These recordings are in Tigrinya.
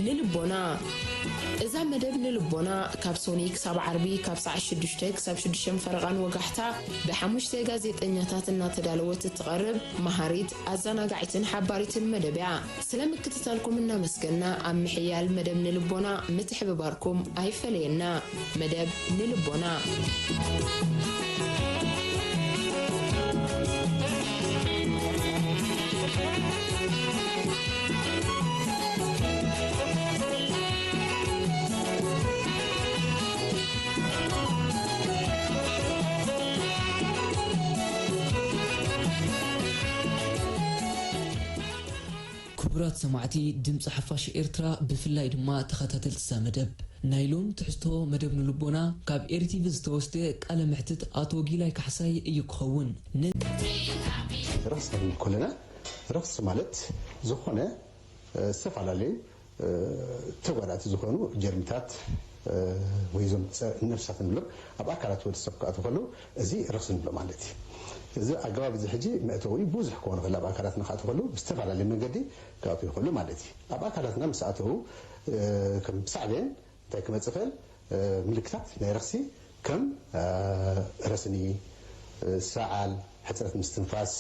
ንልቦና። እዛ መደብ ንልቦና ካብ ሶኒ ክሳብ ዓርቢ ካብ ሰዓት ሽዱሽተ ክሳብ ሽዱሽተ ፈረቓን ወጋሕታ ብሓሙሽተ ጋዜጠኛታት እናተዳለወት እትቐርብ መሃሪት፣ ኣዘናጋዒትን ሓባሪትን መደብ እያ። ስለ ምክትታልኩም እናመስገና፣ ኣብ ምሕያል መደብ ንልቦና ምትሕብባርኩም ኣይፈለየና። መደብ ንልቦና። ክቡራት ሰማዕቲ ድምፂ ሓፋሽ ኤርትራ፣ ብፍላይ ድማ ተኸታተልቲ እዛ መደብ፣ ናይ ሎም ትሕዝቶ መደብ ንልቦና ካብ ኤርቲቪ ዝተወስደ ቃለ መሕትት ኣቶ ጊላይ ካሕሳይ እዩ ክኸውን። ን- ረኽሲ ክንብል ከለና፣ ረኽሲ ማለት ዝኾነ፣ እ፣ ዝተፈላለዩ፣ እ፣ ተጓዳእቲ ዝኾኑ ጀርምታት፣ እ፣ ወይ እዞም ጸ-፣ ነፍሳት ንብሎም ኣብ ኣካላት ወዲ ሰብ ክኣትዉ ከለዉ፣ እዚ ረኽሲ ንብሎ ማለት እዩ። እዚ ኣገባብ እዚ ሕጂ መእተዊ ብዙሕ ክኾን ይኽእል፣ ኣብ ኣካላትና ክኣትዉ ከለዉ ብዝተፈላለየ መንገዲ ክኣትዉ ይኽእሉ ማለት እዩ። ኣብ ኣካላትና ምስ ኣተዉ፣ እ፣ ከም ሳዕቤን እንታይ ክመጽእ ይኽእል? እ፣ ምልክታት ናይ ረኽሲ ከም፣ እ፣ ረስኒ፣ እ፣ ሰዓል፣ ሕጽረት ምስትንፋስ፣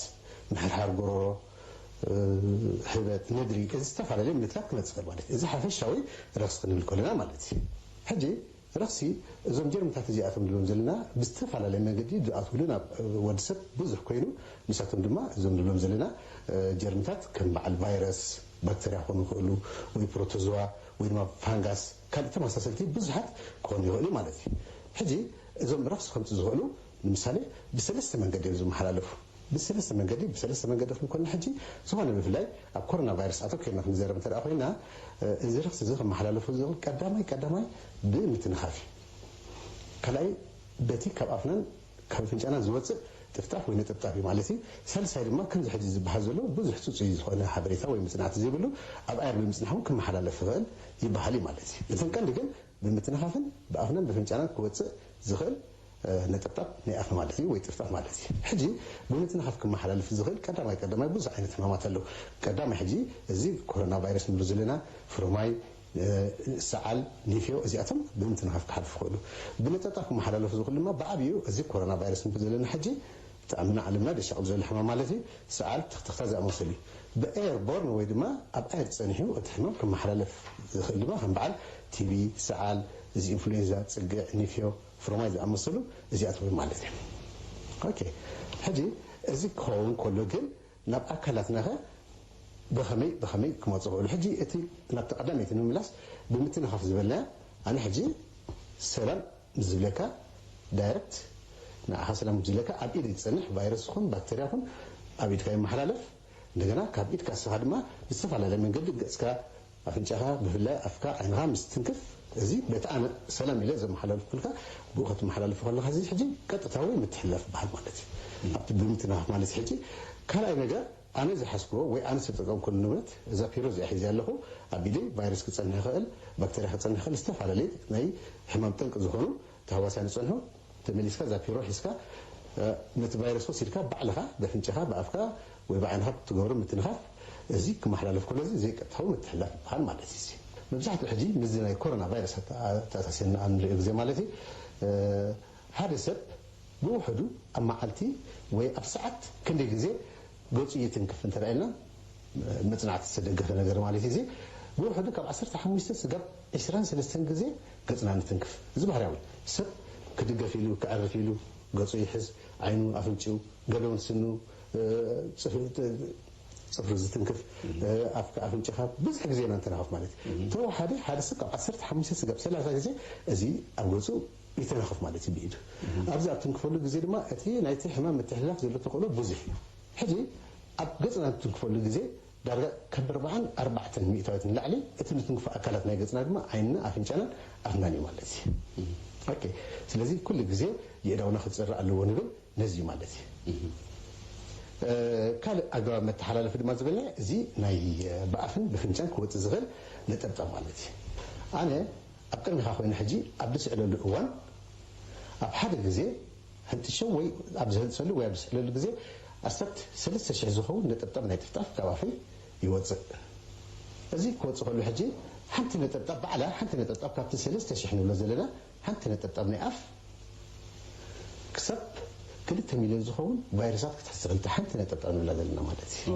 ምሕርሓር ጎረሮ፣ እ፣ ህበት፣ ነድሪ፣ እዚ ዝተፈላለየ ምልክታት ክመጽእ ይኽእል ማለት እዩ። እዚ ሓፈሻዊ ረኽሲ ክንብል ከለና ማለት እዩ። ሕጂ ረኽሲ እዞም ጀርምታት እዚኣቶም ንብሎም ዘለና ብዝተፈላለየ መንገዲ ዝኣትውሉ ናብ ወዲ ሰብ ብዙሕ ኮይኑ፣ ንሳቶም ድማ እዞም ንብሎም ዘለና፣ እ፣ ጀርምታት ከም በዓል ቫይረስ፣ ባክተርያ ክኾኑ ይኽእሉ፣ ወይ ፕሮቶዝዋ፣ ወይ ድማ ፋንጋስ፣ ካልእ ተመሳሰልቲ ብዙሓት ክኾኑ ይኽእሉ ማለት እዩ። ሕጂ እዞም ረኽሲ ከምጽኡ ዝኽእሉ ንምሳሌ ብሰለስተ መንገዲ እዮም ዝመሓላለፉ። ብሰለስተ መንገዲ፣ ብሰለስተ መንገዲ ክንብል ከለና ሕጂ ዝኾነ ብፍላይ ኣብ ኮሮና ቫይረስ ኣተኪርና ክንዛረብ እንተ ደኣ ኮይና፣ እ፣ እዚ ረኽሲ እዚ ክመሓላለፉ ዝኽእል ቀዳማይ ቀዳማይ ብምትንኻፍ እዩ። ካልኣይ በቲ ካብ ኣፍናን ካብ ኣፍንጫናን ዝወጽእ ጥፍጣፍ ወይ ነጠብጣብ እዩ ማለት እዩ። ሳልሳይ ድማ ከምዚ ሕጂ ዝበሃል ዘሎ ብዙሕ ጽጹይ ዝኾነ ሓበሬታ ወይ መጽናዕቲ ዘይብሉ ኣብ ኣየር ብምጽናሕ እውን ክመሓላለፍ ይኽእል ይበሃል እዩ ማለት እዩ። እተን ቀንዲ ግን ብምትንኻፍን ብኣፍናን ብኣፍንጫናን ክወጽእ ዝኽእል፣ እ፣ ነጠብጣብ ናይ ኣፍ ማለት እዩ ወይ ጥፍጣፍ ማለት እዩ። ሕጂ ብምትንኻፍ ክመሓላልፍ ዝኽእል ቀዳማይ ቀዳማይ ብዙሕ ዓይነት ሕማማት ኣለዉ። ቀዳማይ ሕጂ እዚ ኮሮና ቫይረስ ንብሎ ዘለና፣ ፍሮማይ፣ እ፣ ሰዓል፣ ኒፍዮ እዚኣቶም ብምትንኻፍ ክሓልፉ ይኽእሉ። ብነጠብጣብ ክመሓላለፉ ዝኽእሉ ድማ ብዓብዩ እዚ ኮሮና ቫይረስ ንብሎ ዘለና ሕጂ ብጣዕሚ ንዓለምና ደሻቕል ዘሎ ሕማም ማለት እዩ። ሰዓል፣ ትኽትኽታ ዝኣመሰሉ እዩ። ብኤር ቦርን ወይ ድማ ኣብ ኣየር ጸኒሑ እቲ ሕማም ክመሓላለፍ ዝኽእል ድማ ከም በዓል ቲቢ፣ ሰዓል፣ እዚ ኢንፍሉዌንዛ፣ ጽግዕ፣ ኒፍዮ፣ ፍሮማይ ዝኣመሰሉ እዚኣቶም እዮም ማለት እዩ። ኦኬ፣ ሕጂ እዚ ክኸውን ከሎ ግን ናብ ኣካላትናኸ ብኸመይ ብኸመይ ክመፁ ይኽእሉ? ሕጂ እቲ ናብቲ ቀዳመይቲ ንምምላስ ብምትንኻፍ ዝበልና ኣነ ሕጂ ሰላም ምስ ዝብለካ ዳይረክት ንዓኻ ሰላም ምስ ዝብለካ ኣብ ኢድ ዝፀንሕ ቫይረስ ይኹን ባክተርያ ይኹን ኣብ ኢድካ ይመሓላለፍ። እንደገና ካብ ኢድካ እስኻ ድማ ብዝተፈላለየ መንገዲ ገፅካ ኣፍንጫኻ ብፍላይ ኣፍካ ዓይንኻ ምስ ትንክፍ እዚ በቲ ኣነ ሰላም ኢለ ዘመሓላልፍኩልካ ብኡ ከተመሓላልፎ ከለኻ እዚ ሕጂ ቀጥታዊ ምትሕልላፍ ይበሃል ማለት እዩ ኣብቲ ብምትንኻፍ ማለት እዩ ሕጂ ካልኣይ ነገር ኣነ ዝሓዝክዎ ወይ ኣነ ዝተጠቀምኩሉ ንብረት እዛ ፒሮ እዚኣ ሒዘ ኣለኹ ኣብ ኢደይ ቫይረስ ክፀንሕ ይኽእል ባክተርያ ክፀንሕ ይኽእል ዝተፈላለየ ናይ ሕማም ጠንቂ ዝኾኑ ተሃዋስያን ዝፀንሑ ተመሊስካ እዛ ፒሮ ሒዝካ ነቲ ቫይረስ ወሲድካ ባዕልኻ በፍንጭኻ ብኣፍካ ወይ ብዓይንኻ ትገብሮ ምትንኻፍ እዚ ክመሓላለፍ ከሎ እዚ ዘይቀጥታዊ ምትሕላፍ ይበሃል ማለት እዩ። መብዛሕትኡ ሕጂ ምስዚ ናይ ኮሮና ቫይረስ ኣተኣሳሲርና ኣብ ንሪኦ ግዜ ማለት እዩ ሓደ ሰብ ብውሕዱ ኣብ መዓልቲ ወይ ኣብ ሰዓት ክንደይ ግዜ ገፁ ይትንክፍ እንተ ኢልና መፅናዕቲ ዝተደገፈ ነገር ማለት እዩ። ብውሕዱ ካብ ዓሰርተ ሓሙሽተ ስጋብ ዕስራን ሰለስተን ግዜ ገፅና ንትንክፍ። እዚ ባህርያዊ ሰብ ክድገፍ ኢሉ ክዕርፍ ኢሉ ገፁ ይሕዝ፣ ዓይኑ፣ ኣፍንጭኡ፣ ገለውን ስኑ፣ ፅፍሩ ዝትንክፍ፣ ኣፍካ፣ ኣፍንጭኻ ብዙሕ ግዜ ኢና ንተናኸፍ ማለት እዩ። ተወሓደ ሓደ ሰብ ካብ ዓሰርተ ሓሙሽተ ስጋብ ሰላሳ ግዜ እዚ ኣብ ገፁ ይተናኸፍ ማለት እዩ ብኢዱ። ኣብዚ ኣብ ትንክፈሉ ግዜ ድማ እቲ ናይቲ ሕማም ምትሕልላፍ ዘሎ ተኽእሎ ብዙሕ እዩ። ሕጂ ኣብ ገፅና ንትንክፈሉ ግዜ ዳርጋ ካብ ኣርባዓን ኣርባዕተን ሚእታዊት ንላዕሊ እቲ ንትንክፎ ኣካላት ናይ ገፅና ድማ ዓይንና ኣፍንጫናን ኣፍናን እዩ ማለት እዩ። ኦኬ ስለዚ ኩሉ ግዜ የእዳውና ክፀሪ ኣለዎ ንብል ነዚ እዩ ማለት እዩ። ካልእ ኣገባብ መተሓላለፊ ድማ ዝበልና እዚ ናይ ብኣፍን ብፍንጫን ክወፅእ ዝኽእል ነጠብጣብ ማለት እዩ። ኣነ ኣብ ቅድሚኻ ኮይነ ሕጂ ኣብ ዝስዕለሉ እዋን ኣብ ሓደ ግዜ ሕንትሸው ወይ ኣብ ዝህንጸሉ ወይ ኣብ ዝስሕለሉ ግዜ ኣስታት ሰለስተ ሽሕ ዝኸውን ነጠብጣብ ናይ ጥፍጣፍ ካብ ኣፈይ ይወጽእ። እዚ ክወጽእ ከሎ ሕጂ ሓንቲ ነጠብጣብ ባዕላ ሓንቲ ነጠብጣብ ካብቲ ሰለስተ ሽሕ ንብሎ ዘለና ሓንቲ ነጠብጣብ ናይ ኣፍ ክሳብ ክልተ ሚልዮን ዝኸውን ቫይረሳት ክትሕዝ ትኽእል እታ ሓንቲ ነጠብጣብ ንብላ ዘለና ማለት እዩ።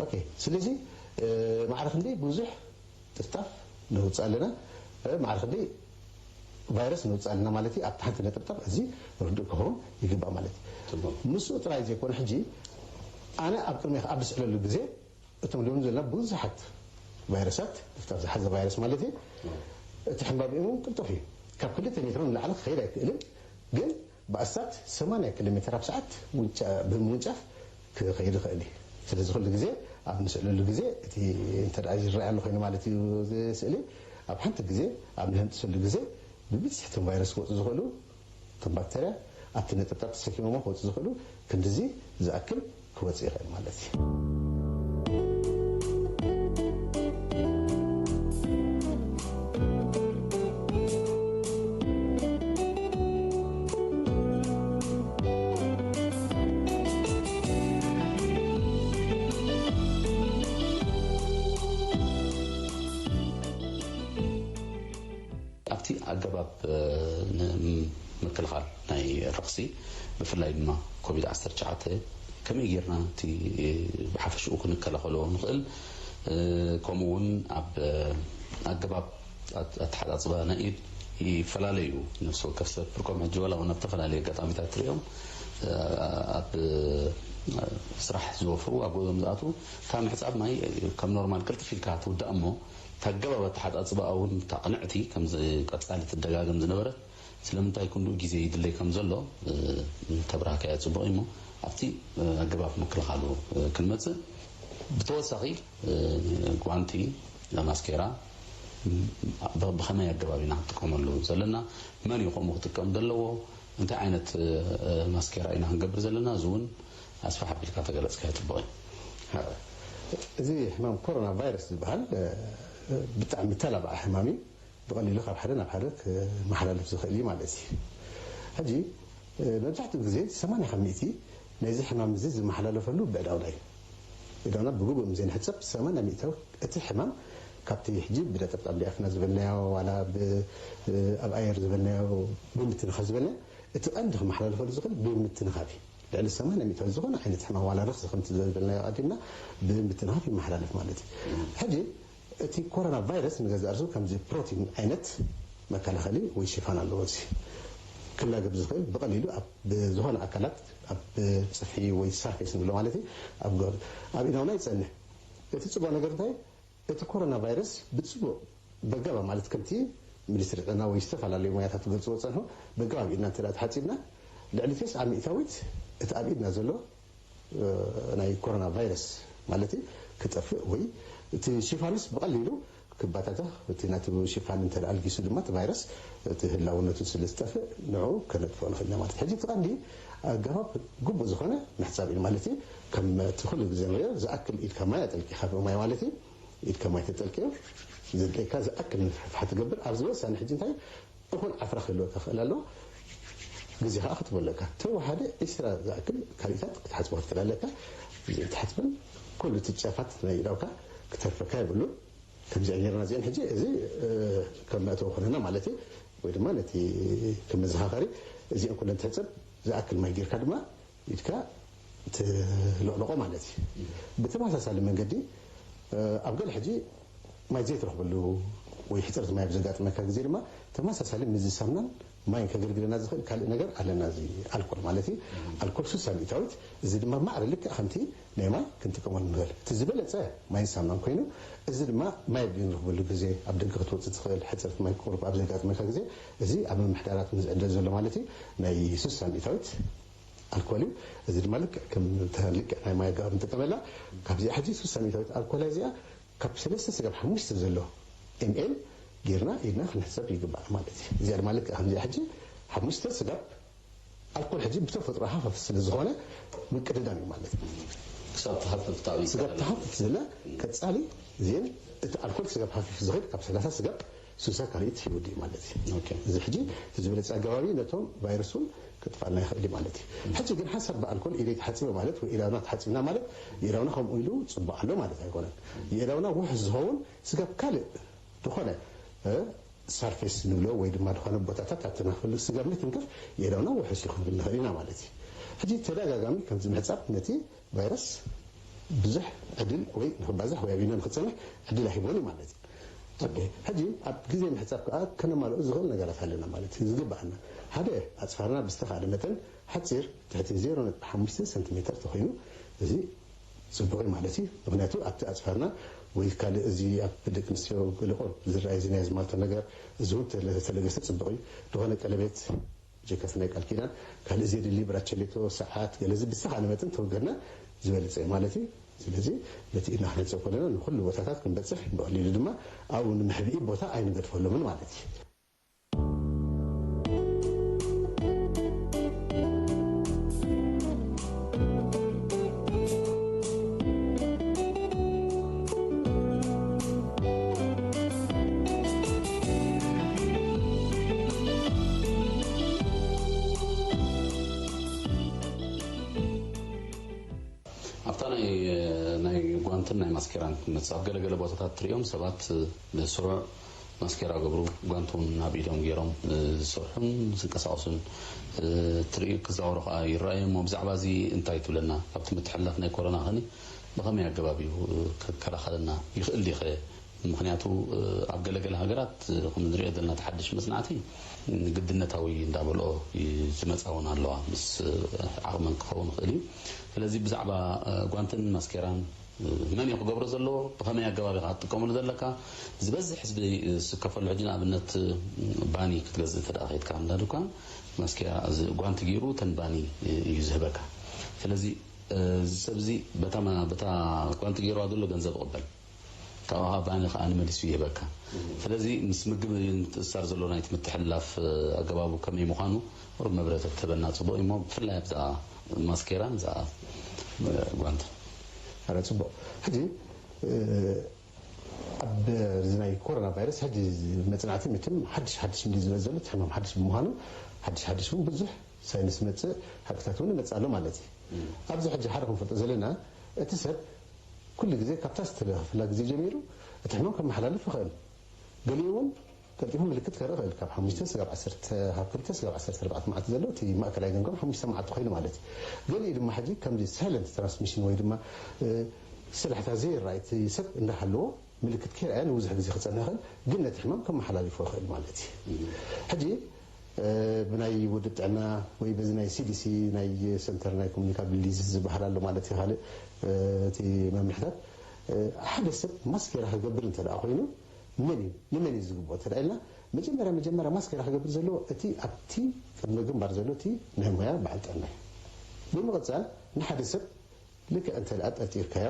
ኦኬ፣ ስለዚ ማዕረ ክንደይ ብዙሕ ጥፍጣፍ ነውፅእ ኣለና፣ ማዕረ ክንደይ ቫይረስ ነውፅእ ኣለና ማለት እዩ። ኣብቲ ሓንቲ ነጠብጣብ እዚ ርዱእ ክኸውን ይግባእ ማለት እዩ። ምስኡ ጥራይ ዘይኮነ ሕጂ ኣነ ኣብ ቅድሚ ኣብ ዝስዕለሉ ግዜ እቶም ልብም ዘለና ብዙሓት ቫይረሳት ጥፍጣፍ ዝሓዘ ቫይረስ ማለት እዩ። እቲ ሕምባብኦም ቅልጡፍ እዩ። ካብ ክልተ ሜትሮ ንላዕሊ ክኸይድ ኣይክእልን፣ ግን ብኣስታት ሰማንያ ኪሎ ሜትር ኣብ ሰዓት ብምውንጫፍ ክኸይድ ይኽእል እዩ። ስለዚ ኩሉ ግዜ ኣብ ንስእለሉ ግዜ እቲ እንተ ደኣ ይረኣይ ኣሎ ኮይኑ ማለት እዩ፣ እዚ ስእሊ ኣብ ሓንቲ ግዜ ኣብ ንህንጥሰሉ ግዜ ብብዝሒ እቶም ቫይረስ ክወፁ ዝኽእሉ እቶም ባክተርያ ኣብቲ ነጠብጣብ ተሰኪሞሞ ክወፁ ዝኽእሉ ክንድዚ ዝኣክል ክወፅእ ይኽእል ማለት እዩ። ኣብቲ ኣገባብ ንምክልኻል ናይ ረኽሲ ብፍላይ ድማ ኮቪድ ዓሰርተ ትሽዓተ ከመይ ጌርና እቲ ብሓፈሽኡ ክንከላኸሎ ንኽእል፣ ከምኡ እውን ኣብ ኣገባብ ኣተሓፃፅባ ናይ ኢድ ይፈላለዩ። ነፍሲ ወከፍ ሰብ ፍርቆም ሕጂ ዋላ እውን ኣብ ዝተፈላለዩ ኣጋጣሚታት ትሪኦም ኣብ ስራሕ ዝወፍሩ ኣብ ገዝኦም ዝኣትዉ እታ ምሕፃብ ማይ ከም ኖርማል ቅልጥፍ ኢልካ ትውዳእ እሞ እታ ኣገባብ ኣተሓፃፅባኣ እውን እታ ቅንዕቲ ከምዚ ቀፃሊ ትደጋገም ዝነበረት ስለምንታይ ክንድኡ ግዜ ይድለይ ከም ዘሎ ተብራህካዮ ፅቡቕ እዩ እሞ ኣብቲ ኣገባብ ምክልኻሉ ክንመፅእ ብተወሳኺ ጓንቲ ማስኬራ ብኸመይ ኣገባብ ኢና ክንጥቀመሉ ዘለና፣ መን እዩ ከምኡ ክጥቀም ዘለዎ፣ እንታይ ዓይነት ማስኬራ ኢና ክንገብር ዘለና፣ እዚ እውን ኣስፋሕ ኣቢልካ ተገለፅካዮ ፅቡቕ እዩ። እዚ ሕማም ኮሮና ቫይረስ ዝበሃል ብጣዕሚ ተላባዒ ሕማም እዩ። ብቐሊሉ ካብ ሓደ ናብ ሓደ ክመሓላለፍ ዝኽእል እዩ ማለት እዩ። ሕጂ መብዛሕትኡ ግዜ ሰማንያ ካብ ሚእቲ ናይዚ ሕማም እዚ ዝመሓላለፈሉ ብዕዳውና እዩ። ብዕዳውና ብግቡእ ምስ ዘይንሕጸብ ሰማንያ ሚእታዊ እቲ ሕማም ካብቲ ሕጂ ብነጠብጣብ ሊኣፍና ዝበልናዮ ዋላ ኣብ ኣየር ዝበልናዮ ብምትንኻፍ ዝበልናዮ እቲ ቀንዲ ክመሓላለፈሉ ዝኽእል ብምትንኻፍ እዩ። ልዕሊ ሰማንያ ሚእታዊ ዝኾነ ዓይነት ሕማም ዋላ ረኽሲ ከምቲ ዝበልናዮ ቀዲምና ብምትንኻፍ ይመሓላለፍ ማለት እዩ። ሕጂ እቲ ኮሮና ቫይረስ ንገዛእ ርእሱ ከምዚ ፕሮቲን ዓይነት መከላኸሊ ወይ ሽፋን ኣለዎ። እዚ ክላገብ ዝኽእል ብቐሊሉ ኣብ ዝኾነ ኣካላት ኣብ ጽፍሒ ወይ ሳርፌስ ንብሎ ማለት እዩ ኣብ ገ- ኣብ ኢዳውና ይጸንሕ። እቲ ጽቡቕ ነገር እንታይ እቲ ኮሮና ቫይረስ ብጽቡቕ በገባ ማለት ከምቲ ሚኒስትሪ ጥዕና ወይ ዝተፈላለዩ ሞያታት ዝገልጽዎ ዝጸንሑ በገባ ኣብ ኢድና እንተ ተሓጺብና ልዕሊ ተስዓ ሚእታዊት እቲ ኣብ ኢድና ዘሎ ናይ ኮሮና ቫይረስ ማለት እዩ ክጠፍእ ወይ እቲ ሽፋንስ ብቐሊሉ ክባታተኽ እቲ ናቱ ሽፋን እንተ ኣልጊሱ ድማ እቲ ቫይረስ እቲ ህላውነቱ ስለ ዝጠፍእ ንዑ ከነጥፍኦ ንኽእል ኢና ማለት እዩ። ሕጂ እቲ ቀንዲ ኣገባብ ግቡእ ዝኾነ ምሕጻብ እዩ ማለት እዩ። ከም እቲ ኩሉ ግዜ ንሪኦ ዝኣክል ኢድካ ማይ ኣጠልቂኻ ብማይ ማለት እዩ። ኢድካ ማይ ተጠልቅዮ ዘድልየካ ዝኣክል ንፍሕፋሕ ትገብር ኣብዚ ወሳኒ ሕጂ እንታይ እኹል ዓፍራ ክህልወካ ክእል ኣለዎ። ግዜ ከዓ ክትበለካ ተወሓደ ዒስራ ዝኣክል ካልኢታት ክትሓፅቦ ክትክእል ኣለካ። ዘይትሓፅበን ኩሉ እቲ ጫፋት ናይ ኢዳውካ ክተርፈካ የብሉን። ከምዚኣ ጌርና እዚአን ሕጂ እዚ ከም መእተዊ ኮነና ማለት እዩ። ወይ ድማ ነቲ ከም መዘኻኸሪ እዚአን ኩለን ትሕፀብ ዝኣክል ማይ ጌርካ ድማ ኢድካ ትልቕልቖ ማለት እዩ። ብተመሳሳሊ መንገዲ ኣብ ገለ ሕጂ ማይ ዘይትረኽበሉ ወይ ሕፅረት ማይ ኣብ ዘጋጥመካ ግዜ ድማ ተመሳሳሊ ምስዚ ሳምናን ማይን ከገልግለና ዝኽእል ካልእ ነገር ኣለና። እዚ ኣልኮል ማለት እዩ። ኣልኮል ሱሳ ሚእታዊት፣ እዚ ድማ ማዕረ ልክዕ ከምቲ ናይ ማይ ክንጥቀመሉ ንኽእል። እቲ ዝበለፀ ማይን ሳምናን ኮይኑ፣ እዚ ድማ ማይ ኣብ ዘይንረኽበሉ ግዜ፣ ኣብ ደገ ክትወፅእ ትኽእል፣ ሕፅረት ማይ ቁሩብ ኣብ ዘጋጥመካ ግዜ፣ እዚ ኣብ ምምሕዳራት ምስ ዝዕደል ዘሎ ማለት እዩ ናይ ሱሳ ሚእታዊት ኣልኮል እዩ። እዚ ድማ ልክዕ ከም ልክዕ ናይ ማይ ኣገባብ ንጥቀመላ። ካብዚኣ ሕጂ ሱሳ ሚእታዊት ኣልኮል እዚኣ ካብ ሰለስተ ስጋብ ሓሙሽተ ዘሎ ኤምኤል ጌርና ኢድና ክንሕሰብ ይግባእ ማለት እዩ። እዚኣ ድማ ልክዕ ከምዚኣ ሕጂ ሓሙሽተ ስጋብ ኣልኮል ሕጂ ብተፈጥሮ ሃፋፍ ስለ ዝኾነ ምቅድዳም እዩ ማለት እዩ። ክሳብ ትሃፍፍ ታዊ ስጋብ ትሃፍፍ ዝላ ቀጻሊ እዚን እቲ ኣልኮል ስጋብ ሃፊፍ ዝኽእል ካብ ሰላሳ ስጋብ ስሳ ካልኢት ይውድእ ማለት እዩ። ኦኬ። እዚ ሕጂ እቲ ዝበለፀ ኣገባቢ ነቶም ቫይረስ እውን ክጥፋልና ይኽእል እዩ ማለት እዩ። ሕጂ ግን ሓሳብ ብኣልኮል ኢደይ ተሓፂበ ማለት ወይ ኢዳውና ተሓፂብና ማለት ኢዳውና ከምኡ ኢሉ ፅቡቅ ኣሎ ማለት ኣይኮነን። ኢዳውና ውሑስ ዝኸውን ስጋብ ካልእ ዝኾነ እ፣ ሳርፌስ ንብሎ ወይ ድማ ዝኾነ ቦታታት ኣብቲ ናኽፍል ስጋብ ንትንክፍ ኢዳውና ውሑስ ይኾን ክንብል ንኽእል ኢና ማለት እዩ። ሕጂ ተደጋጋሚ ከምዚ ምሕፃብ ነቲ ቫይረስ ብዙሕ ዕድል ወይ ንክባዛሕ ወይ ኣቢና ንክፀንሕ ዕድል ኣይህቦን እዩ ማለት እዩ። ኦኬ፣ ሕጂ ኣብ ግዜ ምሕፃብ ከዓ ከነማልኦ ዝኽእል ነገራት ኣለና ማለት እዩ። ዝግባኣና ሓደ ኣፅፋርና ብዝተኻለ መጠን ሓፂር ትሕቲ ዜሮ ነጥቢ ሓሙሽተ ሰንቲሜተር ተኮይኑ እዚ ፅቡቅ እዩ ማለት እዩ። ምክንያቱ ኣብቲ ኣፅፋርና ወይ ካልእ እዚ ኣብ ደቂ ኣንስትዮ ገለ ቁሩብ ዝረኣይ እዚ ናይ ኣዝማልቶ ነገር እዚ እውን ተለ- ተለገሰ ፅቡቅ እዩ። ዝኾነ ቀለቤት ጀከት ናይ ቃል ኪዳን ካልእ ዘየድሊ ብራቸሌቶ ሰዓት ገለ እዚ ብዝተኻለ መጠን ተወገድና ዝበለፀ እዩ ማለት እዩ። ስለዚ ነቲ ኢድና ክነፅእ ከለና ንኩሉ ቦታታት ክንበፅሕ ብቐሊሉ ድማ ኣብኡ ንምሕብኢ ቦታ ኣይንገድፈሎምን ማለት እዩ። ኣብታ ናይ ናይ ጓንትን ናይ ማስኬራን ክትመጽእ ኣብ ገለገለ ቦታታት ትሪኦም ሰባት ብስሩዕ ማስኬራ ገብሩ ጓንቲ እውን ናብ ኢዶም ገይሮም ዝሰርሑን ዝንቀሳቀሱን ትርኢ ክዛወሩ ከዓ ይረኣዩ እሞ ብዛዕባ እዚ እንታይ ትብለና ኣብቲ ምትሕልላፍ ናይ ኮሮና ከኒ ብኸመይ ኣገባብ እዩ ክከላኸለና ይኽእል ዲኸ ምኽንያቱ ኣብ ገለገለ ሃገራት ከም ንሪኦ ዘለና ተሓድሽ መፅናዕቲ ግድነታዊ እንዳበልኦ ዝመፃ እውን ኣለዋ ምስ ዓቕመን ክኸውን ይኽእል እዩ ስለዚ ብዛዕባ ጓንትን ማስኬራን መን እዩ ክገብሮ ዘለዎ ብኸመይ ኣገባብ ኢኻ ክትጥቀመሉ ዘለካ ዝበዝሕ ህዝቢ ዝስከፈሉ ሕጂ ንኣብነት ባኒ ክትገዝእ እንተ ከድካ እንዳ ድኳን ማስኬራ ጓንቲ ገይሩ ተን ባኒ እዩ ዝህበካ ስለዚ እዚ ሰብ እዚ በታ ጓንቲ ገይርዋ ዘሎ ገንዘብ ይቕበል ካብኡ ከዓ ባኒ ከዓ ንመሊሱ ይህበካ ስለዚ ምስ ምግቢ ምትእስሳር ዘሎ ናይቲ ምትሕልላፍ ኣገባቡ ከመይ ምዃኑ ቁሩብ መብረህቲ ክትህበና ፅቡቅ እሞ ብፍላይ ኣብዛ ማስኬራን እዛ ጓንትን ኣረ ፅቡቅ ሕጂ ኣብ እዚ ናይ ኮሮና ቫይረስ ሕጂ መፅናዕቲ መቸም ሓድሽ ሓድሽ እንዲ ዝበል ዘሎ እቲ ሕማም ሓድሽ ብምዃኑ ሓድሽ ሓድሽ እውን ብዙሕ ሳይንስ መፅእ ሓቅታት እውን ይመፅእ ኣሎ ማለት እዩ ኣብዚ ሕጂ ሓደ ክንፈልጦ ዘለና እቲ ሰብ ኩሉ ግዜ ካብታ ዝተለኸፈላ ግዜ ጀሚሩ እቲ ሕማም ከመሓላልፍ ይኽእል ገሊኡ እውን ቀልጢፉ ምልክት ከርኢ ይኽእል ካብ ሓሙሽተ ስጋብ ዓሰርተ ካብ ክልተ ስጋብ ዓሰርተ ኣርባዕተ መዓልቲ ዘሎ እቲ ማእከላይ ገምጋም ሓሙሽተ መዓልቲ ኮይኑ ማለት እዩ ገሊኡ ድማ ሕጂ ከምዚ ሳይለንት ትራንስሚሽን ወይ ድማ ስራሕታ ዘይረኣይ እቲ ሰብ እንዳሃለዎ ምልክት ከይረኣየ ንብዙሕ ግዜ ክፀንሕ ይኽእል ግን ነቲ ሕማም ከመሓላልፎ ይኽእል ማለት እዩ ሕጂ ብናይ ውድብ ጥዕና ወይ በዚ ናይ ሲዲሲ ናይ ሰንተር ናይ ኮሙኒካብል ዲዚዝ ዝበሃል ኣሎ ማለት እዩ ካልእ እቲ መምርሕታት ሓደ ሰብ ማስኬራ ክገብር እንተ ደኣ ኮይኑ መን እዩ ንመን እዩ ዝግብኦ እንተ ኢልና መጀመርያ መጀመርያ ማስኬራ ክገብር ዘለዎ እቲ ኣብቲ ቅድሚ ግንባር ዘሎ እቲ ናይ ሞያ በዓል ጥዕና እዩ ብምቕፃል ንሓደ ሰብ ልክዕ እንተ ደኣ ጠርጢርካዮ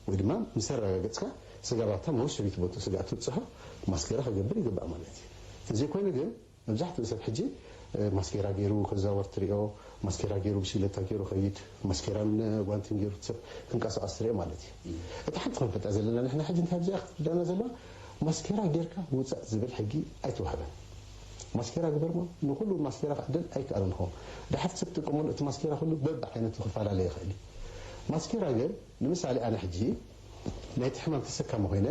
ወይ ድማ ምስ ኣረጋገፅካ ስጋብ ኣብታ መወሸቢት ቦትኡ ስጋብ ትብፅሖ ማስኬራ ክገብር ይግባእ ማለት እዩ። እንተዘይኮይኑ ግን መብዛሕትኡ ሰብ ሕጂ ማስኬራ ገይሩ ክዛወር ትሪኦ፣ ማስኬራ ገይሩ ብሽግለታ ገይሩ ከይድ፣ ማስኬራን ጓንትን ገይሩ ሰብ ክንቀሳቐስ ትሪኦ ማለት እዩ። እታ ሓንቲ ክንፈልጣ ዘለና ንሕና ሕጂ እንታይ ኣብዚኣ ክትርዳእና ዘለዋ ማስኬራ ጌርካ ውፃእ ዝብል ሕጊ ኣይተዋህበን። ማስኬራ ግበርሞ ንኩሉ ማስኬራ ክዕደል ኣይከኣልን ኾ ድሓር ሰብ ትጥቀመሉ እቲ ማስኬራ ኩሉ በብዓይነቱ ክፈላለ ይኽእል እዩ። ማስኬራ ግን ንምሳሌ ኣነ ሕጂ ናይቲ ሕማም ተሰካሚ ኮይነ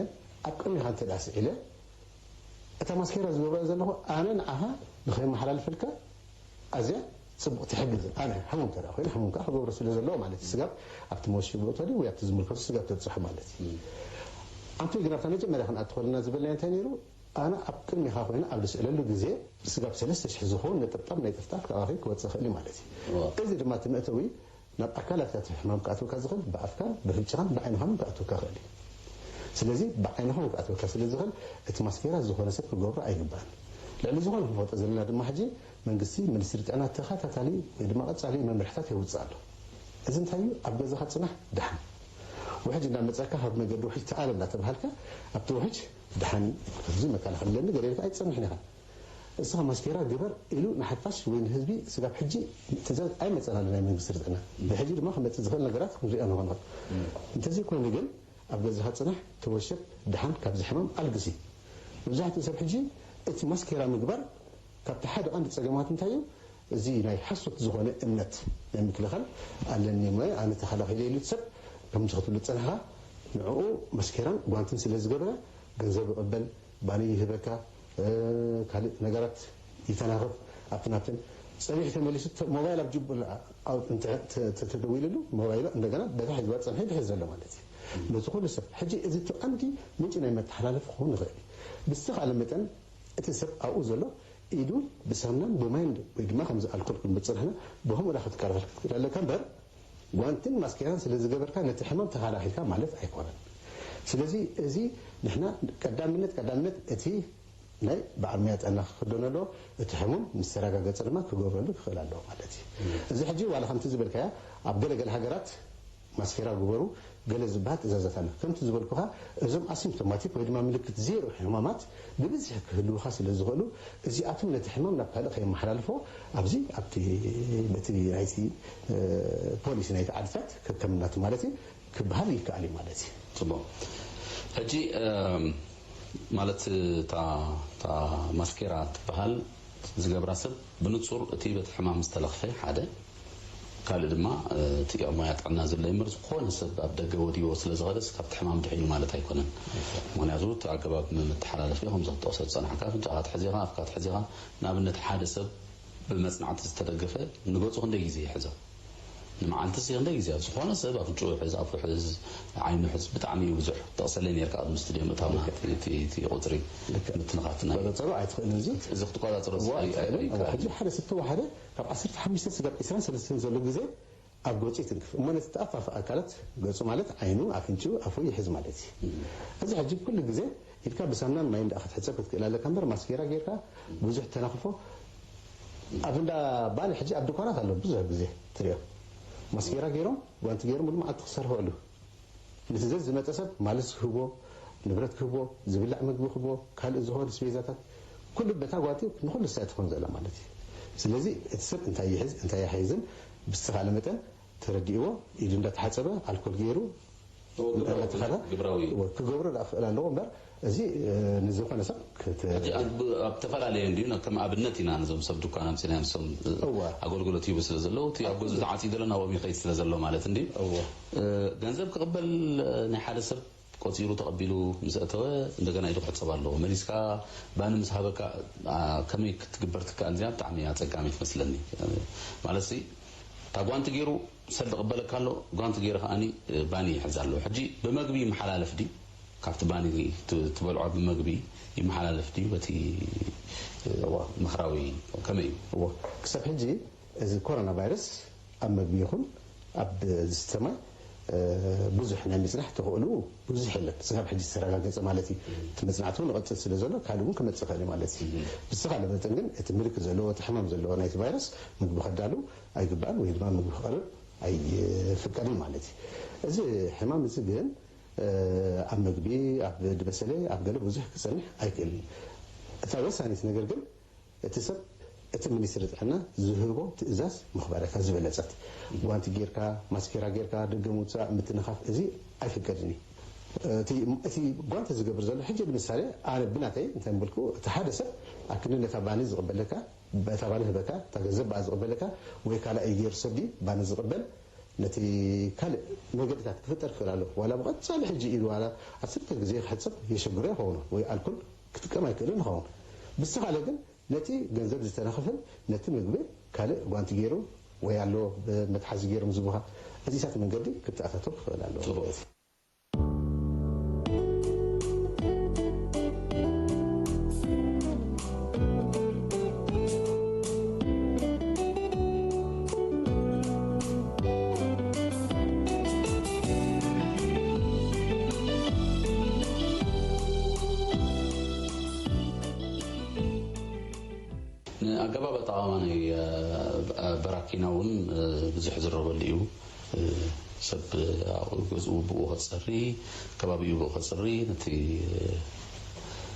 ኣብ ቅድሚኻ እንተ ደኣ ስዒለ እታ ማስኬራ ዝገብራ ዘለኹ ኣነ ንዓኻ ንኸይመሓላልፈልካ ኣዝያ ጽቡቕቲ ሕግዝ ኣነ ሕሙም ተዳ ኮይኑ ሕሙም ከዓ ክገብሮ ስለ ዘለዎ ማለት እዩ ስጋብ ኣብቲ መወሽቢ ቦታ ድዩ ወይ ኣብቲ ዝምልከቱ ስጋብ ተብፅሑ ማለት እዩ ኣንቱ ግን ኣብታ መጀመርያ ክንኣትኸልና ዝበለና እንታይ ነይሩ ኣነ ኣብ ቅድሚኻ ኮይነ ኣብ ዝስእለሉ ግዜ ስጋብ ሰለስተ ሽሕ ዝኸውን ነጠብጣብ ናይ ጥፍጣፍ ካባኺ ክወፅእ ይኽእል እዩ ማለት እዩ። እዚ ድማ እቲ መእተዊ ናብ ኣካላትካ እቲ ሕማም ክኣትወካ ዝኽእል ብኣፍካን ብፍንጭኻን ብዓይንኻን ክኣትወካ ይኽእል እዩ። ስለዚ ብዓይንኻ እውን ክኣትወካ ስለ ዝኽእል እቲ ማስኬራ ዝኾነ ሰብ ክገብሮ ኣይግባእን። ልዕሊ ዝኾነ ክንፈልጦ ዘለና ድማ ሕጂ መንግስቲ፣ ሚኒስትሪ ጥዕና ተኸታታሊ ወይ ድማ ቀፃሊ መምርሕታት የውፅእ ኣሎ። እዚ እንታይ እዩ? ኣብ ገዛኻ ፅናሕ፣ ድሓን። ውሕጅ እንዳመፀካ ካብ መገዲ ውሕጅ ተኣለ እንዳተባሃልካ ኣብቲ ውሕጅ ድሓን ብዙ መከላኸሊ ኣለኒ ገለ ኢልካ ኣይትፀንሕን ኢኻ። እስኻ ማስኬራ ግበር ኢሉ ንሓፋሽ ወይ ንህዝቢ ስጋብ ሕጂ ትእዛዝ ኣይመፀን ኣሎ ናይ መንግስቲ ርፅዕና ብሕጂ ድማ ክመፅእ ዝኽእል ነገራት ክንሪኦ ንኾንኾን እንተዘይኮይኑ ግን ኣብ ገዛኻ ፅናሕ ተወሸብ ድሓን ካብዚ ሕማም ኣልግሲ መብዛሕትኡ ሰብ ሕጂ እቲ ማስኬራ ምግባር ካብቲ ሓደ ቀንዲ ጸገማት እንታይ እዩ? እዚ ናይ ሓሶት ዝኾነ እምነት ናይ ምክልኻል ኣለኒ እሞ ኣነ ተኸላኺለ ኢሉ እቲ ሰብ ከምዚ ክትብሉ ዝጸናሕካ ንዕኡ ማስኬራን ጓንትን ስለ ዝገበረ ገንዘብ ይቕበል፣ ባኒ ይህበካ፣ ካልእ ነገራት ይተናኽፍ ኣብቲ ናብትን ጸኒሑ ተመሊሱ ሞባይል ኣብ ጅቡ ተደዊልሉ ሞባይሉ እንደገና ደታ ሒዝዋ ጸንሐ ድሕር ዘሎ ማለት እዩ። ነዚ ኩሉ ሰብ ሕጂ እዚ እቲ ቀንዲ ምንጪ ናይ መተሓላለፊ ክኸውን ይኽእል እዩ። ብዝተኻለ መጠን እቲ ሰብ ኣብኡ ዘሎ ኢዱ ብሳምናን ብማይን ወይ ድማ ከምዚ ኣልኮል ክንብል ዝጸናሕና ብኸምኡ ዳ ክትከላኸል ክትክእል ኣለካ እምበር ጓንትን ማስኬራን ስለ ዝገበርካ ነቲ ሕማም ተኸላኺልካ ማለት ኣይኮነን። ስለዚ እዚ ንሕና ቀዳምነት ቀዳምነት እቲ ናይ በዓል ሞያ ጥዕና ክኽደኖ ኣለዎ። እቲ ሕሙም ምስ ተረጋገጸ ድማ ክገብረሉ ክኽእል ኣለዎ ማለት እዩ። እዚ ሕጂ ዋላ ከምቲ ዝበልካያ ኣብ ገለ ገለ ሃገራት ማስኬራ ግበሩ ገለ ዝበሃል ትእዛዛት ኣሎ። ከምቲ ዝበልኩኻ እዞም ኣሲምፕቶማቲክ ወይ ድማ ምልክት ዜሮ ሕማማት ብብዝሒ ክህልውኻ ስለ ዝኽእሉ እዚኣቶም ነቲ ሕማም ናብ ካልእ ከየመሓላልፎ ኣብዚ ኣብቲ በቲ ናይቲ ፖሊሲ ናይቲ ዓድታት ከከምናቱ ማለት እዩ ክበሃል ይከኣል እዩ ማለት እዩ። ጽቡቕ። ሕጂ ማለት እታ ማስኬራ ትበሃል ዝገብራ ሰብ ብንጹር እቲ በቲ ሕማም ዝተለኽፈ ሓደ ካልእ ድማ እቲ ሞያ ጥዕና ዝለይ ምር ዝኾነ ሰብ ኣብ ደገ ወዲዎ ስለ ዝኸደስ ካብቲ ሕማም ድሒኑ ማለት ኣይኮነን። ምክንያቱ እቲ ኣገባብ መተሓላለፊ ከምዚ ክትጠቕሶ ዝጸናሕካ ኣፍንጫኻ ትሕዜኻ ኣፍካ ትሕዜኻ ንኣብነት ሓደ ሰብ ብመጽናዕቲ ዝተደገፈ ንገጹ ክንደይ ግዜ ይሕዞ? ንመዓልቲ ሲ ክንደይ ግዜ ዝኾነ ሰብ ኣፍንጭኡ ሕዝ ኣፉ ሕዝ ዓይኑ ሕዝ ብጣዕሚ እዩ ብዙሕ ተቕሰለይ ነርካ ኣብ ስቱድዮ ምእታውና እቲ ቁፅሪ ምትንኻፍና እዩ። ቆፀሩ ኣይትኽእልን እዚ እዚ ክትቆፃፀሮ እዋ ኣይትኽእልን። እዋ፣ ሕጂ ሓደ ሰብ ተዋሓደ ካብ ዓሰርተ ሓሙሽተ ስጋብ ዕስራን ሰለስተን ዘሎ ግዜ ኣብ ገጹ ይትንክፍ እሞ ነቲ ተኣፋፊ ኣካላት ገጹ ማለት ዓይኑ ኣፍንጭኡ ኣፉ ይሕዝ ማለት እዩ። እዚ ሕጂ ኩሉ ግዜ ኢድካ ብሳምናን ማይን ደኣ ክትሕጸብ ክትክእል ኣለካ እምበር ማስጌራ ጌርካ ብዙሕ ተናኽፎ ኣብ እንዳ ባኒ ሕጂ ኣብ ድኳናት ኣሎ ብዙሕ ግዜ ትሪኦ ማስጌራ ገይሮም ጓንቲ ገይሮም ሙሉ መዓልቲ ክሰርሑ ውዕሉ። ነቲ ዘዝመጸ ሰብ ማልስ ክህቦ፣ ንብረት ክህቦ፣ ዝብላዕ መግቢ ክህቦ፣ ካልእ ዝኾን ስቤዛታት ኩሉ በታ ጓንቲ ንኹሉ እሳ እያ ትኾን ዘላ ማለት እዩ። ስለዚ እቲ ሰብ እንታይ ይሕዝ እንታይ ኣይሕዝን ብዝተኻእለ መጠን ተረዲእዎ ኢዱ እንዳተሓጸበ ኣልኮል ገይሩ እንዳተኸላ ግብራዊ ክገብሮ ደኣ ክኽእል ኣለዎ እምበር እዚ ንዝኾነ ሰብ ክት- ሕጂ ኣብ ኣብ ተፈላለየ እንድዩ ና- ከም ኣብነት ኢና ነዞም ሰብ ድኳን ኣምፂና ንሶም እወ። ኣገልግሎት ሂቡ ስለ ዘለዉ እቲ ኣብ ገዝኡ ተዓፂ ዘሎ ናብኦም ይኸይድ ስለ ዘሎ ማለት እንድዩ እወ። ገንዘብ ክቕበል ናይ ሓደ ሰብ ቆፂሩ ተቐቢሉ ምስ ኣተወ እንደገና ኢዱ ክሕፀብ ኣለዎ መሊስካ ባኒ ምስ ሃበካ ኣ፣ ከመይ ክትግበር ትከኣል እዚኣ ብጣዕሚ ኣፀጋሚ ትመስለኒ ማለት ሲ እታ ጓንቲ ገይሩ ሰብ ዝቕበለካ ኣሎ ጓንቲ ገይሩ ከዓኒ ባኒ ይሕዝ ኣሎ ሕጂ ብመግቢ ይመሓላለፍ ድዩ ካብቲ ባኒ ት- ትበልዖ ብመግቢ ይመሓላለፍ ድዩ በቲ ምኽራዊ ከመይ እዩ እዎ ክሳብ ሕጂ እዚ ኮሮና ቫይረስ ኣብ መግቢ ይኹን ኣብ ዝስተ ማይ ብዙሕ ናይ ምፅናሕ ተኽእልኡ ብዙሕ የለን። ስጋብ ሕጂ ዝተረጋገፀ ማለት እዩ። እቲ መፅናዕቲ እውን ይቕፅል ስለ ዘሎ ካልእ እውን ክመፅእ ይኽእል እዩ ማለት እዩ። ብዝተኻለ መጠን ግን እቲ ምልክት ዘለዎ እቲ ሕማም ዘለዎ ናይቲ ቫይረስ ምግቢ ከዳሉ ኣይግባእን ወይ ድማ ምግቢ ክቐርብ ኣይፍቀድን ማለት እዩ። እዚ ሕማም እዚ ግን ኣብ መግቢ፣ ኣብ ዝበሰለ፣ ኣብ ገለ ብዙሕ ክፀንሕ ኣይክእልን እዩ። እታ ወሳኒት ነገር ግን እቲ ሰብ እቲ ሚኒስትሪ ጥዕና ዝህቦ ትእዛዝ ምኽባር እያ ዝበለፀት። ጓንቲ ጌርካ፣ ማስኬራ ጌርካ፣ ደገ ምውፃእ፣ ምትንኻፍ እዚ ኣይፍቀድን እዩ። እቲ እቲ ጓንቲ ዝገብር ዘሎ ሕጂ ንምሳሌ ኣነ ብናተይ እንታይ ምበልኩ እቲ ሓደ ሰብ ኣብ ክንዲ ነታ ባኒ ዝቕበለካ በታ ባኒ ህበካ እታ ገንዘብ ብኣ ዝቕበለካ ወይ ካልኣይ ገይሩ ሰብ ድዩ ባኒ ዝቕበል ነቲ ካልእ መገድታት ክፍጠር ክኽእል ኣለዎ። ዋላ ብቐጻሊ ሕጂ ኢሉ ዋላ ዓሰርተ ግዜ ክሕጸብ የሸግሮ ይኸውን ወይ ኣልኮል ክጥቀም ኣይክእልን ይኸውን። ብዝተኻለ ግን ነቲ ገንዘብ ዝተናኽፍን ነቲ ምግቢ ካልእ ጓንቲ ገይሩ ወይ ኣሎ መትሓዚ ገይሩ ዝቡኻ እዚታት መንገዲ ክተኣታቶ ክኽእል ኣለዎ። ንኣገባብ ኣጠቓቕማ ናይ በራኪና እውን ብዙሕ ዝረበሉ እዩ። ሰብ ገዝኡ ብኡ ከፅሪ፣ ከባቢኡ ብኡ ከፅሪ፣ ነቲ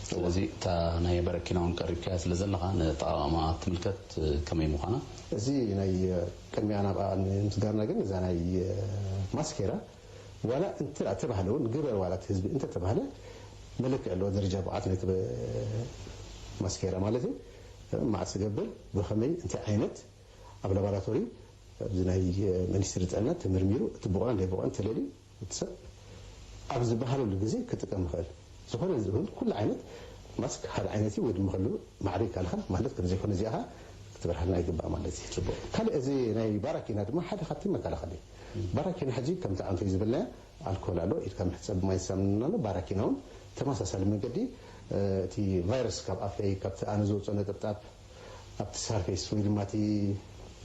ስለዚ እታ ናይ በረኪና እውን ቀሪብካያ ስለ ዘለኻ ንኣጠቓቕማ ትምልከት ከመይ ምዃና እዚ ናይ ቅድሚያ ናብኣ ንምስጋርና ግን እዛ ናይ ማስኬራ ዋላ እንተ ተባህለ እውን ግበር ዋላ እቲ ህዝቢ እንተ ተባህለ መለክዒ ኣለዎ ደረጃ ብቕዓት ናይቲ ማስክ ጌራ ማለት እዩ። ማዕስ ገብር ብኸመይ እንታይ ዓይነት ኣብ ላቦራቶሪ ኣብዚ ናይ ሚኒስትሪ ጥዕና ተመርሚሩ እቲ ብቑዕን ዘይብቑዕን ተለልዩ እቲ ሰብ ኣብ ዝበሃለሉ ግዜ ክጥቀም ይኽእል። ዝኾነ ይኹን ኩሉ ዓይነት ማስክ ሓደ ዓይነት እዩ ወይ ድማ ክህሉ ማዕረ ይከኣልካ ማለት ከም ዘይኮነ እዚኣ ክትበርሃልና ይግባእ ማለት እዩ። ጽቡቕ። ካልእ እዚ ናይ ባራኪና ድማ ሓደ ካብቲ መከላኸሊ እዩ። ባራኪና ሕጂ ከምቲ ኣንቶይ ዝበልናዮ ኣልኮል ኣሎ፣ ኢድካ ምሕጸብ ብማይ ሳሙና ኣሎ። ባራኪና እውን ተመሳሳሊ መንገዲ እቲ ቫይረስ ካብ ኣፈይ ካብቲ ኣነ ዝወፅኦ ነጠብጣብ ኣብቲ ሳርፌስ ወይ ድማ እቲ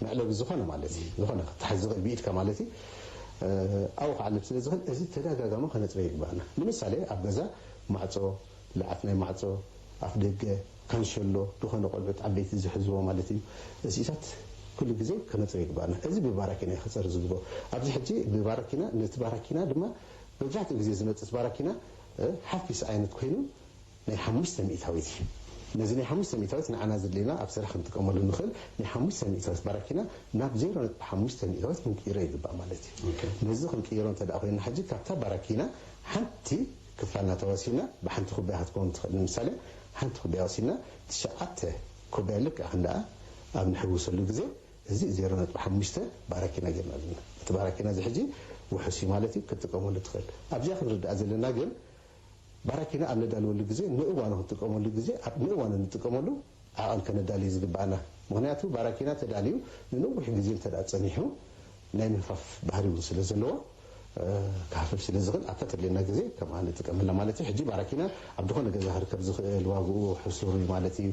መዕለቢ ዝኾነ ማለት እዩ ዝኾነ ክትሓዝ ዝኽእል ብኢድካ ማለት እዩ ኣብኡ ክዓልብ ስለ ዝኽእል እዚ ተደጋጋሚ ከነፅረ ይግባእና። ንምሳሌ ኣብ ገዛ ማዕፆ፣ ልዓት ናይ ማዕፆ፣ ኣፍ ደገ፣ ካንሸሎ፣ ዝኾነ ቆልዑት ዓበይቲ ዝሕዝዎ ማለት እዩ። እዚታት ኩሉ ግዜ ከነፅረ ይግባእና። እዚ ብባራኪና እዩ ከፀሪ ዝግበኦ። ኣብዚ ሕጂ ብባራኪና ነቲ ባራኪና ድማ መብዛሕትኡ ግዜ ዝመፅእ ባራኪና ሓፊስ ዓይነት ኮይኑ ናይ ሓሙሽተ ሚእታዊት እዩ። ነዚ ናይ ሓሙሽተ ሚእታዊት ንዓና ዝድልየና ኣብ ስራሕ ክንጥቀመሉ ንኽእል ናይ ሓሙሽተ ሚእታዊት ባራኪና ናብ ዜሮ ነጥቢ ሓሙሽተ ሚእታዊት ክንቅይሮ ይግባእ ማለት እዩ። ነዚ ክንቅይሮ እንተ ደኣ ኮይና ሕጂ ካብታ ባራኪና ሓንቲ ክፋልና ተወሲና ብሓንቲ ኩባያ ክትከውን ትኽእል። ንምሳሌ ሓንቲ ኩባያ ወሲና ትሽዓተ ኩባያ ልክዕ ክንደኣ ኣብ ንሕውሰሉ ግዜ እዚ ዜሮ ነጥቢ ሓሙሽተ ባራኪና ጌርና ኣለና። እቲ ባራኪና እዚ ሕጂ ውሑስ እዩ ማለት እዩ፣ ክትጥቀመሉ ትኽእል። ኣብዚኣ ክንርዳእ ዘለና ግን ባራኪና ኣብ ነዳልወሉ ግዜ ንእዋኑ ክንጥቀመሉ ግዜ ኣብ ንእዋኑ ንጥቀመሉ ዓቐን ከነዳሊ ዝግባኣና። ምኽንያቱ ባራኪና ተዳልዩ ንነዊሕ ግዜ እንተ ደኣ ጸኒሑ ናይ ምህፋፍ ባህሪ እውን ስለ ዘለዎ ክሃፍፍ ስለ ዝኽእል ኣብታ ተድልየና ግዜ ከምኣ ንጥቀመላ ማለት እዩ። ሕጂ ባራኪና ኣብ ዝኾነ ገዛ ክርከብ ዝኽእል ዋግኡ ሕሱር እዩ ማለት እዩ።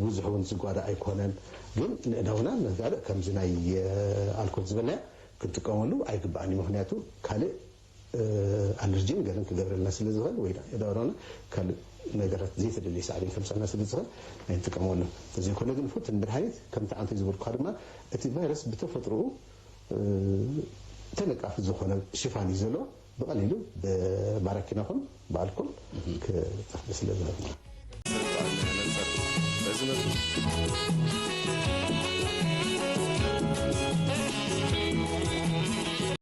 ብዙሕ እውን ዝጓዳ ኣይኮነን። ግን ንእዳውና ነጋልእ ከምዚ ናይ ኣልኮል ዝበልናዮ ክንጥቀመሉ ኣይግባእን እዩ። ምኽንያቱ ካልእ ኣለርጂን ገለን ክገብረልና ስለ ዝኽእል ወይ ዳውራውና ካልእ ነገራት ዘይተደልየ ሳዕቤን ከምፀልና ስለ ዝኽእል ኣይንጥቀመሉ። ተዘይኮነ ግን ፉት ንመድሃኒት ከምቲ ዓንተ ዝበልኩካ ድማ እቲ ቫይረስ ብተፈጥሮኡ ተነቃፊ ዝኾነ ሽፋን እዩ ዘሎ። ብቐሊሉ ብባራኪና ኹን ብኣልኮል ክጠፍእ ስለ ዝኽእል።